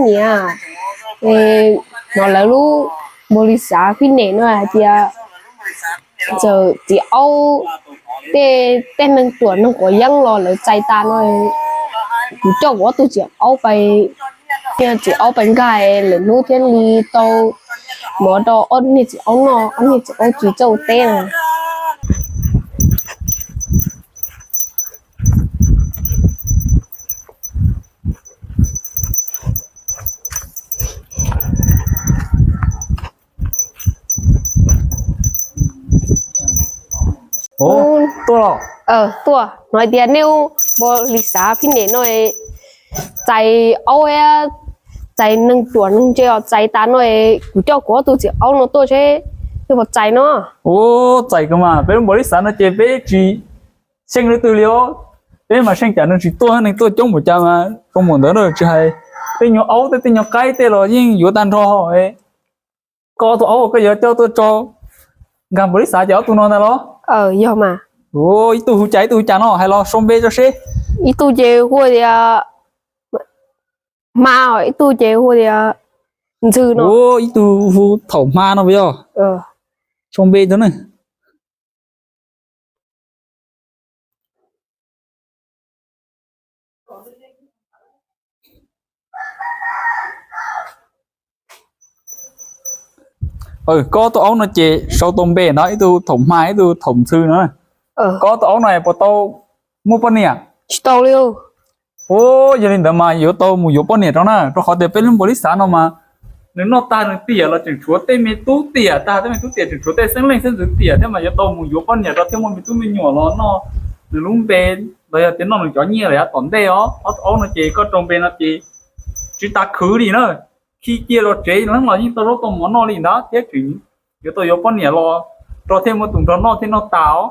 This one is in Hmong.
Niam, hnov lawv lub npaum li xav fij nem no hais tias txawm txiv aub, tej tej neeg tuam neeg quav yeeb los lawv txais tas no, kuv coj kuv ob tug txiv aub pais, txiv aub pais nkag, lwm hnub thiaj li tau mov rau ob niag txiv aub noj, ob niag txiv aub tsis txawj ua teb na. Tuaj los? Tuaj, hnov tias nej ua npaum li xav fij nem no, txais aub, txais neeg tuam neeg ntse os, txais tas no, kuv coj kuv ob tug txiv aub no tuaj seb nej puas txais no. Ua txais kawg mas, peb lub npaum li xav no ces peb tsis xyeej leej twg li os. Peb mas xyeej cas neeg tsis tuaj, neeg tuaj coob npaum cas mas zoo npaum ntawd na, tsis hais tej nyuag aub tej, tej nyuag qaib tej los yeej yuav tag nrho. Koj ob tug aub koj yuav coj tuaj tso nkag npaum li xav ces ob tug no ntag los? Yog mas. Ua ib tug hu cas ib tug hu cas no hais los sau npe tso seb. Ib tug ces hu tias Hma, ib tug ces hu tias Ntxhw no. Ua ib tug hu Thaum Hma no puas yog? Sau npe tso na. Koj ob tug aub no ces sau tau npe no, ib tug Thaum Hma ib tug Thaum Ntxhw no. Koj ob tug aub no puas tau muaj poj niam? Tsis tau li. Ua yog li ntawd mas yuav tau mus yuav poj niam rau na, rau qhov tias peb lub npaum li xav no mas nws noj tag nws tiam los tseem tshuav tej me tub tiam tag, tej me tub tiam tseem tshuav tej xeeb leej xeeb ntxwv tiam thiab mas yuav tau mus yuav poj niam rau thiaj muaj me tub me nyuam los noj nws lub npe, los yog tias noj nws cov nyiaj los yav tom ntej os. Ob tug aub no ces koj rau npe no ces tsis tas khwv li na, khi cia los tsev los yeej tau zaub tau mov noj li ntag thiab tseem yuav tau yuav poj niam los rau thiaj muaj tus nrog noj thiaj noj tas os.